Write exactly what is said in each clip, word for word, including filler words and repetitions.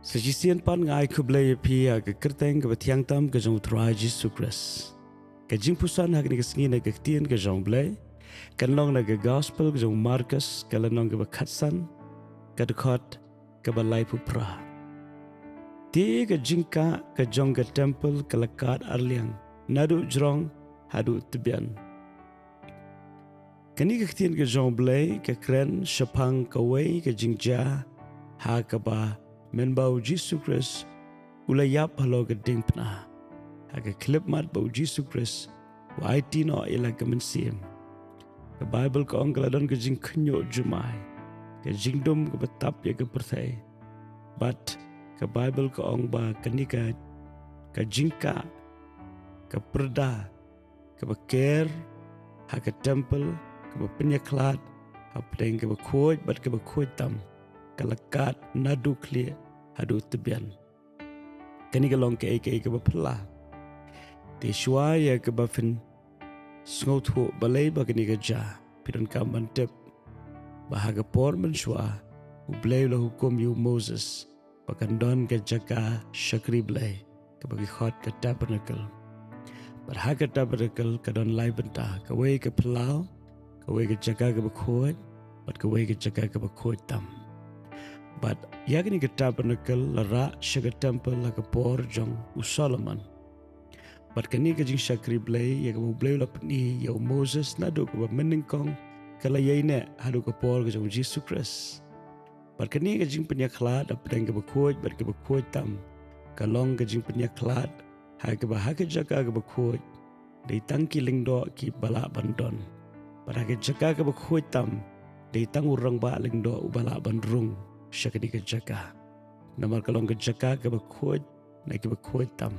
Sa shisien pat nga ai khublei ïa phi ha ka kyrteng kaba thiang tam ka jong U Trai Jisu Khrist. Ka jingpuson ha kane ka sngi na ka ktien ka jong U Blei kan long na ka Gospel ka jong u Markus, ka lynnong kaba khatsan, ka dkhot kaba laiphew phra. Te ka jingkah ka jong ka templ ka la kad arliang, naduh jrong haduh tbian. Kane ka ktien ka jong U Blei ka kren shaphang kawei ka jingjia ha kaba mynba U Jisu Khrist u la ïap halor ka diengphna, ha ka khyllipmat ba U Jisu Khrist u aiti noh ïa la ka mynsiem. Ka Baibl ka ong ka la don ka jingkhynñiuh jumai, ka jingdum kaba tap ïa ka pyrthei. Bad ka Baibl ka ong ba kane ka, ka jingkah, ka pyrda kaba ker ha ka templ, kaba pynïakhlad hapdeng kaba khuid bad kaba khuid tam, ka la kad naduh khlieh haduh tbian. Kane ka long kaei kaei kaba phylla. Te shuwa ïa kaba phin sngewthuh balei ba kane ka jia, phi donkam ban tip ba ha ka por mynshuwa U Blei u la hukum ïa u Moses ba kan don ka jaka shakri Blei kaba ki khot ka tabernacle. Bad ha ka tabernacle ka don lai bynta, kawei ka phyllaw, kawei ka jaka kaba khuid, bad kawei ka jaka kaba khuid tam. Bad ïa kane ka tabernacle la rah sha ka templ ha ka por jong u Solomon. Bad kane ka jingshakri Blei ïa kaba U Blei u la pyni ïa u Moses naduh kaba mynnyngkong ka la ïaineh haduh ka por ka jong U Jisu Khrist. Bad kane ka jingpynïakhlad hapdeng kaba khuid bad kaba khuid tam, ka long ka jingpynïakhlad ha kaba ha ka jaka kaba khuid dei tang ki lyngdoh kiba lah ban don. Bad ha ka jaka kaba khuid tam dei tang u rangbah lyngdoh uba lah ban rung sha kane ka jaka. Namar ka long ka jaka kaba khuid na kiba khuid tam.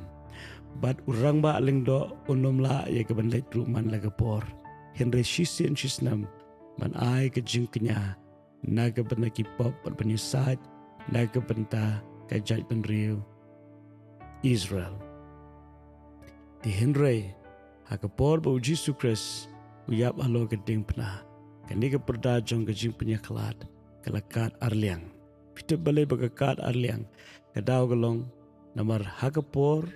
Bad u rangbah lyngdoh un ym lah ïa ka ban leit ruh man la ka por, hynrei shisien shisnem ban ai ka jingkñia na ka bynta ki pop bad ban ïasaid na ka bynta ka jaitbynriew Israel. Te hynrei ha ka por ba U Jisu Khrist u ïap halor ka diengphna, kane ka pyrda jong ka jingpynïakhlad ka la kad arliang. Phi tip balei ba ka kad arliang? Ka daw ka long namar ha ka por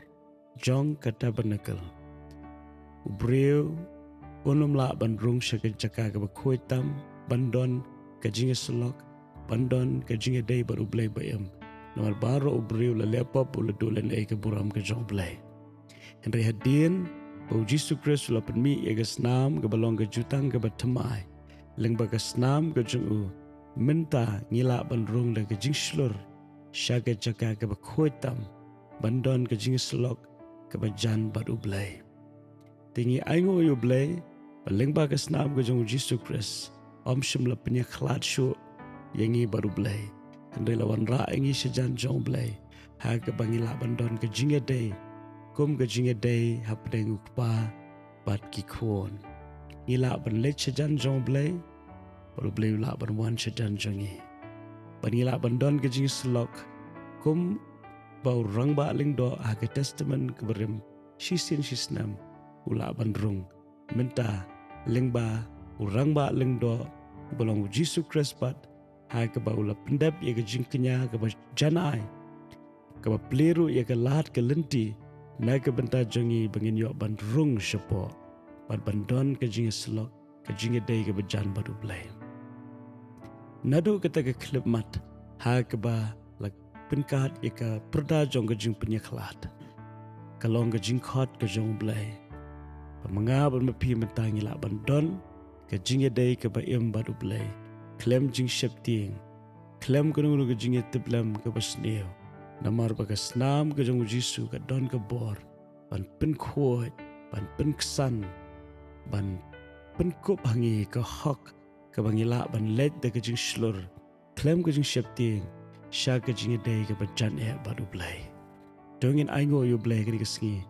jong ka tabernacle u briew un ym lah ban rung sha ka jaka kaba khuid tam ban don ka jingïasyllok, ban don ka jingïadei bad U Blei ba im. Namar baroh u briew la leh pop u la duh lehnohei ka burom ka jong U Blei. Hynrei hadien ba U Jisu Khrist u la pynmih ïa ka snam kaba long ka jutang kaba thymmai lyngba ka snam ka jong u, mynta ngi lah ban rung da ka jingshlur sha ka jaka kaba khuid tam ban don ka jingïasyllok kaba jan bad U Blei. Te ngi ainguh ïa U Blei ba lyngba ka snam ka jong U Jisu Khrist ym shym la pynïakhlad shuh ïa ngi bad U Blei, hynrei la wanrah ïa ngi sha jan jong U Blei ha kaba ngi lah ban don ka jingïadei kum ka jingïadei hapdeng u kpa bad ki khun. Ngi lah ban leit sha jan jong U Blei bad U Blei u lah ban wan sha jan jong ngi. Bad ngi lah ban don ka jingïasyllok kumba u rangbah lyngdoh ha ka Testament kaba rim shisien shisnem u lah ban rung. Mynta lyngba u rangbah lyngdoh uba long U Jisu Khrist pat, ha kaba u la pyndep ïa ka jingkñia kaba jan ai, kaba plie ruh ïa ka lad ka lynti na ka bynta jong ngi ba ngin ïoh ban rung shapoh bad ban don ka jingïasyllok, ka jingïadei kaba jan bad U Blei. Naduh kata ka khyllipmat ha kaba la pynkhat ïa ka pyrda jong ka jingpynïakhlad, ka long ka jingkhot ka jong U Blei ba ma nga bad ma phi mynta ngi lah ban don ka jingïadei kaba im bad U Blei khlem jingsheptieng, khlem kano kano ka jingïatiplem kaba sniew. Namar ba ka snam ka jong U Jisu ka don ka bor ban pynkhuid, ban pynksan, ban pynkup ha ngi ka hok kaba ngi lah ban leit da ka jingshlur khlem ka jingsheptieng sha ka jingïadei kaba jan eh bad U Blei. To ngin ainguh ïa U Blei kane ka sngi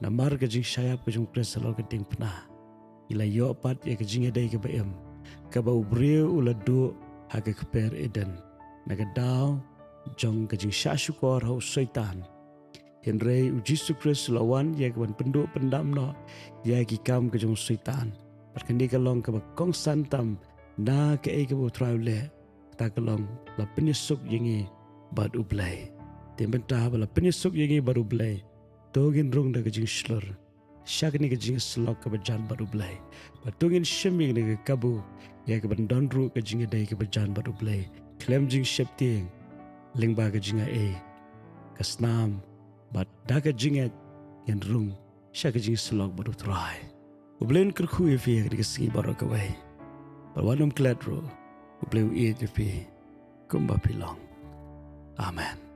namar ka jingshah ïap ka jong U Khrist halor ka diengphna. Ngi la ïoh pat ïa ka jingïadei kaba im, kaba u briew u la duh ha ka kper Eden na ka daw jong ka jingshah shukor ha u Soitan. Hynrei U Jisu Khrist u la wan ïa ka ban pynduh pyndam noh ïa ki kam ka jong u Soitan. Bad kane ka long kaba kongsan tam na kaei kaba U Trai u leh, kata ka long la pynïasuk ïa ngi bad U Blei. Te mynta ba la pynïasuk ïa ngi bad U Blei, to ngin rung da ka jingshlur sha kane ka jingïasyllok kaba jan bad U Blei. Bad to ngin shim ïa kane ka kabu, ïa ka ban don ruh ka jingïadei kaba jan bad U Blei khlem jingsheptieng lyngba ka jingaiei, ka snam, bad da ka jingngeit ngin rung sha ka jingïasyllok bad U Trai. U Blei un kyrkhu ïa phi ha kane ka sngi baroh kawei. Bad wat nym klet ruh, U Blei u ïeit ïa phi kumba phi long. Amen.